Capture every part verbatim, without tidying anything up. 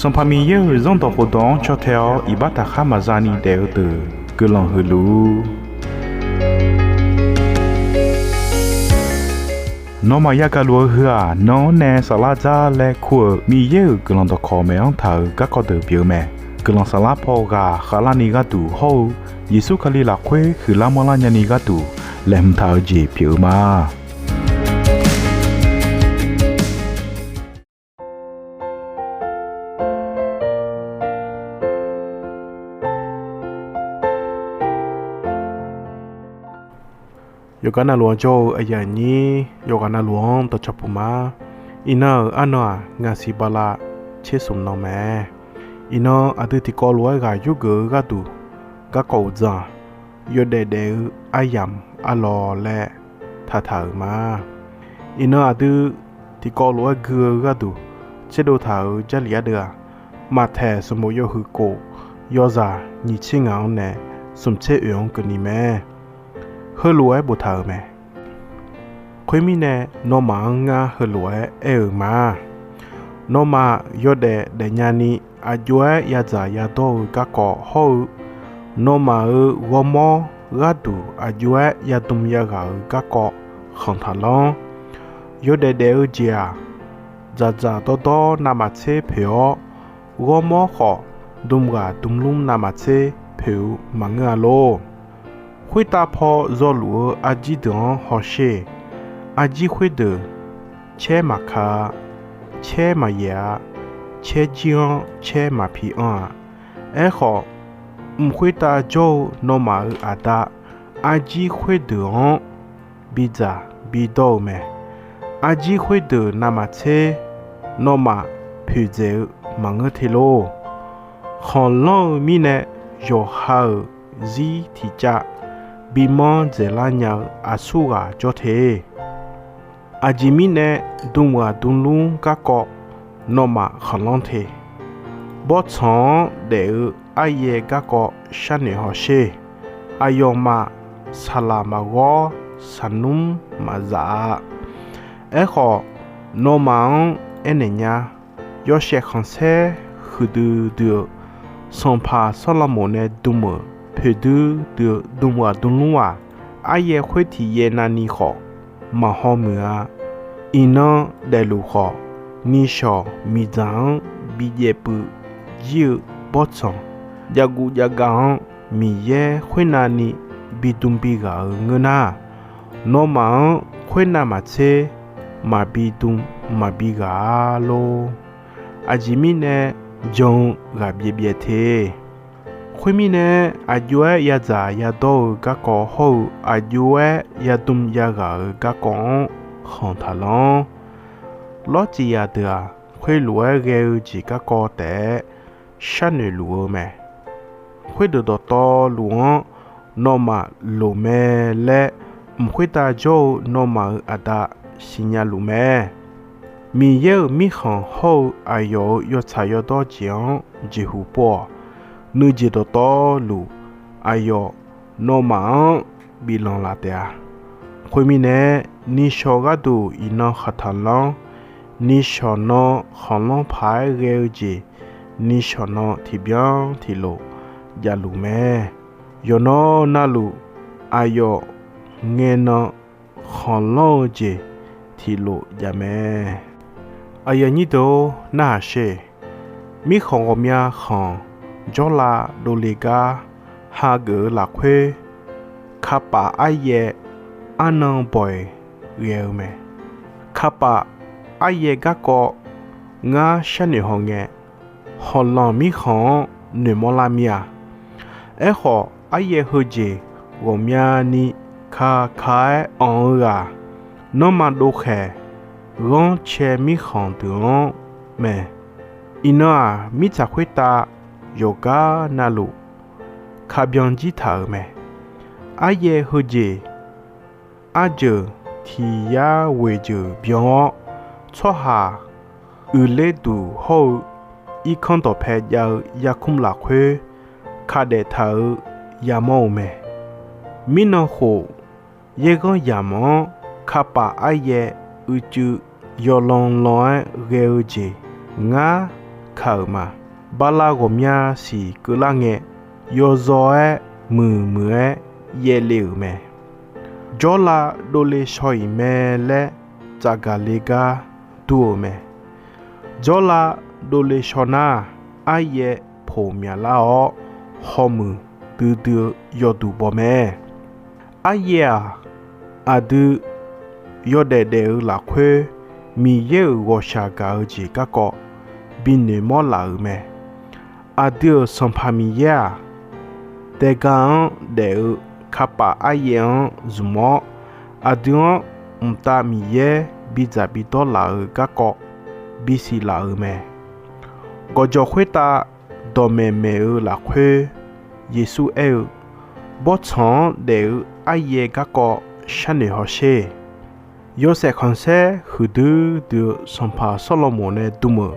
Sanqpaq Miqyaer-euq Zanrdawq khofdawq-anr caw tae-awr iqbax taqkhar maqza ni daef-eu deuq guiqlanq huiq luf-ur. Nawmaf yagaq luf-eu heu-aq, nan-anr nae saflar dzar laer kur-euq Miqyaer-euq guiqlanq dawqkawq maeq-anr taq-euq garkawv deuq pyeuf-eu mae. Guiqlanq saflar paw ghaq khavlarni gharduq hawr-eu Yeqsur Kali lafkhoer huiqlar manrlar nyani gharduq laeqhmq taq-eu jeq pyeuf-eu ma. Yawqghaq navluf-anr jawr-eu aqyuif aqnyir, yawqghaq navluf-anr dawqcawq puq ma. Iqnan-euq arnan-aq, ngaqsiq bala tser smq nan mae. Iqnan aqdui tiqkawv lof-aer ghaq yurgeuf-eu gharduq, garkawv uqdzan-aq, yawdaef daef-eu aryamq arlawr laer taqtaq-euq ma. Iqnan aqdui tiqkawv lof-aer gui-eu gharduq tserdov taq-euq Jarlif ardeuv-aq, Maqtaeq sanqbof yawhuiq kof, yawzaq nyiq tser ngaq-anr nae smq tser oeq-anr keuvni mae. Heulof-aer boftaq-euq mae. Khoermirnae, nawmaf-anr ngar heulof-aer aer-euq ma. Nawmaf yawdaef daefnya ni aqjox-aer yadzaq yadawr-eu garkawv hawr-eu, nawmaf-euq ghawrmawr gharduq aqjox-aer yadm yaghaq-euq garkawv khanq taqlanr. Yawdaef daef-eu jeq-aq, dzaqdzaq dawrdawr navmaqtser poeq-awr, ghawrmawr khawf dm ghaq dm lmr navmaqtser poeq-eu maqngeur-a lor. Khoertav paw zawluf-eu arjir deuq-anr hawsher. Arjir khoerdeuq caer maqka-a, caer maqyaef-a, caerjir-anr caer maqpi anr-a. Aerkhawf, mq khoertav jawr-eu nawmaf-euq Aqda, arjir khoerdeuq-anr bidzaq bidawr-eu mae. Arjir khoerdeuq navmaqtser nawmaf poeqdzaeq-eu maqngeur te lor. Khanqlanr-eu mirnae yawqha-euq zir tiq cav bimanr dzaeqlar nya-eu aqsurghaq jawr te. Aqjeq mirnae dm ghaq dm lmr garkawv nawmaf khanqlanr te. Bawrtsanq-anr daef-eu aryaev garkawv sharnoeq hawsher. Aqyawfmaf saqlaq maqghawr, saqnmr maqzaf-a. Aerkhawf, nawmaf-anr aernaeq nya. Yawshaef khanqsaer huiqdui dui-eu, sanqpaq Sawrlaqmoq nae dm-euq poeqdui dui-eu dm ghaq dm lmr-aq, aryaev khoer tiq yaev navni khawf maqhaw muiq-a. Iqnan daefluf khawf, nishawq miqdzaq-anr bi jaev puiv jir-eu bawrtsanq, javguv javgav-anr Miqyaer khoernavni bidm bighaq-euq ngeur nar, nawmaf-anr khoernav maqtser maqbi dm maqbi ghaq-a lor. Aqjeq mirnae jan-eu ghaq byaev byaev te. Khoermirnae, aqjox-aer yadzaq yadawr-eu garkawv hawr-eu aqjox-aer yadm yaghaq-euq garkawv-anr khanq taqlanr. Lawrcif zaqdeuq-aq, khoerlof-aer ghae-eu jeq garkawv taef-aer sharnoeq luf-eu mae. Khoerdeuq dawqtawvluf-anr nawmaf loq mae laer, mq khoertav jawr-eu nawmaf-euq Aqda siqnya luf mae. Miqyaer-euq mirkhanq hawr-eu aqyawf-euq yawtsaq yawdawr jeq-anr jeqhu pov-awq. Nuijeq dawqtawvluf aqyawf nawmaf-anr biflanq laf taef-a. Khoermirnae, nishawq gharduq iqnan khanq taqlanr. Nishawq nan khanqlanr paq-aer ghae-eu jeq, nishawq nan tiqbyan tiqlof javluf mae. Yawqnan navluf, aqyawf ngaenan khanqlanr-eu jeq tiqlof jav mae. Aqyuif aqnyir deuq-or, narhaq sher. Mirkhanq ghawqmya khanq jawrlav dovle gar hageuf-eu lafkhoer, kapaf aryaev arnan bawq-iq ghae-eu mae. Kapaf aryaev garkawv ngar sharnoeq hawngae, hawqlanq mirkhanq-anr noeqmawr lar mir-a. Aerkhawf, aryaev heujeq ghawqmyani kaka-aer anq-eu ghaq, nanrma dovkhaeq ghanrcae mirkhanq deuq-anr mae. Iqnan-aq, mirtsaq khoertav yawqgar navluf kabyan jir taq-euq mae. Aryaev heujeq arjeuq tiq yar ghoeq jeuq byan-awr, tsawrhaq uiqler duq hawr-eu irkanr dawqpae jav-eu yarkmr lafkhoer kadaef taq-euq yamawr-eu mae. Mirnan khof, yaerghanr yamq-anr kapaf aryaev uicuiv yawlanlan-aer ghae-eu jeq ngar ka-euq ma. Bala ghawqmya siq keuvlar ngae, yawzaw-aer muiqmuiq-aer yaevle-euq mae. Jawrlav dovle shaw-iq mae laer tsafgaq le gar dur-eu mae. Jawrlav dovle shaw nar, aryaer poq myaqlar-awr, hawmuiq duidui-eu yawduq baw mae. Aryaer-aq, aqdui yawdaef daef-eu lafkhoer, Miqyaer-euq ghawqshaq gaq-eu jeq garkawv binoeq mawr laf-euq mae. Aqdui-euq Sanqpaq Miqyaer-aq, daega-anr daef-eu kapaf aryaer-anr zmq-awr, aqdui-anr mqtav Miqyaer bidzaq bidawr laf-eu garkawv bisiq laf-euq mae. Gawqjawq khoertav dawqmaeq maeq-eu lafkhoer, Yeqsur aer-eu, Bawrtsanq-anr daef-eu aryaer garkawv sharnoeq hawsher. Yawshaef khanqsaer huiqdui dui-eu sanqpaq Sawrlaqmoq nae dm-euq,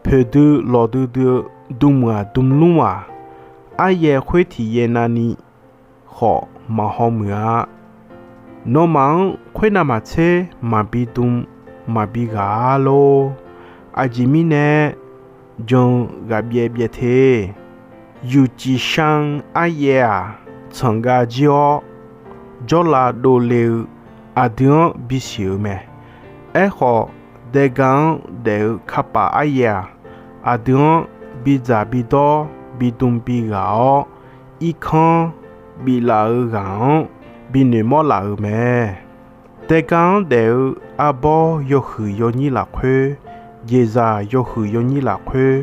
poeqdui lawqdui dui-eu dm-euq aqdm lmr-aq, aryaer khoer tiq yaer navni khawf maqhaw muiq-a. Nawmaf-anr khoernav maqtser maqbi dm maqbi ghaq-ar lor. Aqjeq mirnae jan-eu ghaqbyaev byaev te. Yuqcif shan aryaer-aq, tsanqgav jir-awr, jawrlav dovle-eu aqdui-anr bisiq-eu mae. Aerkhawf, daega-anr daef-eu kapaf aryaer-aq, aqdui-anr bidzaq bidawr bidm bighaq-awr, irkanr biflaf-eu ghaq-anr binoeq mawr laf-euq mae. Daega-anr daef-eu arbawr yawhuiq yawnyir lafkhoer, jeqzaq yawhuiq yawnyir lafkhoer,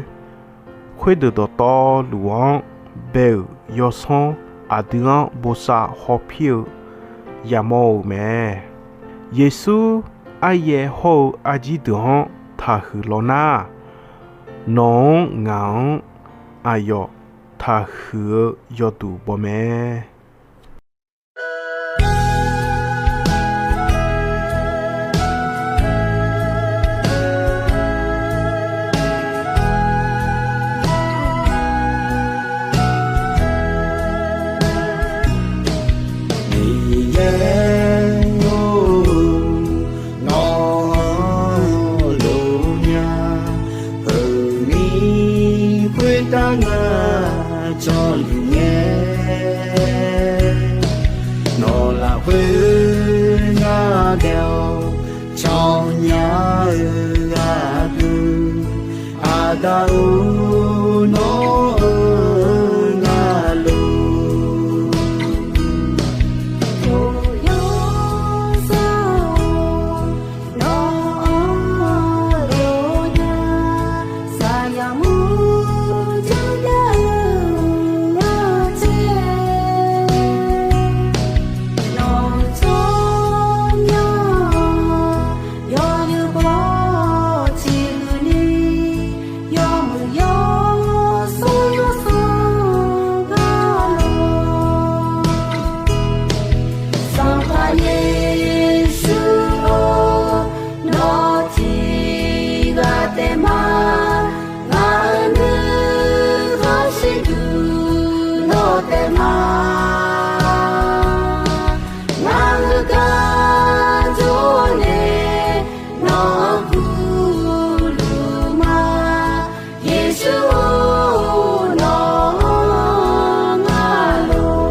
khoerdeuq dawqtawvluf-anr bae-euq yawsanr aqdui-anr bosav hawpir-eu yamawr-euq mae. Yeqsur aryaer hawr-eu arjir deuq-anr taqhuiq law nar, nawq-anr ngaq-anr aqyawf taqhuiq-eu yawduq baw mae. Miqyaer-or, nawq-anr lof nya, heumir khoertav ngar jawrluf ngae, nawq lafkhoer ngar daef-awr cawnya-eu aqdui, Aqda-or, nawq-anr ngar lof. Yawsanr-or, nawq-anr lof nya, saqyaq mur janrnya-eu ngar tser, nawq-anr cawnya, yawnyir baw ciqhuiq ni, yawmuiq yawsanr yawsanr gar lof. Sanqpaq Yeqsur-or, nawq tiq ghaq taef ma. Ngaq-euq nuikhanr shirduq nawq taef ma. Ngaq-euq garjawr nae nawq-anr gurluf ma. Yeqsur-or, nawq-anr ngar lof.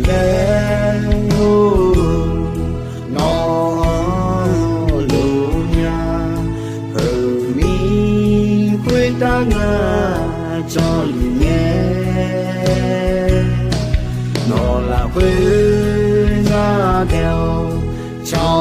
Miqyaer-or, nawq-anr lof nya, heumir khoertav ngar jawrluf ngae, nawq lafkhoer ngar daef-awr cawnya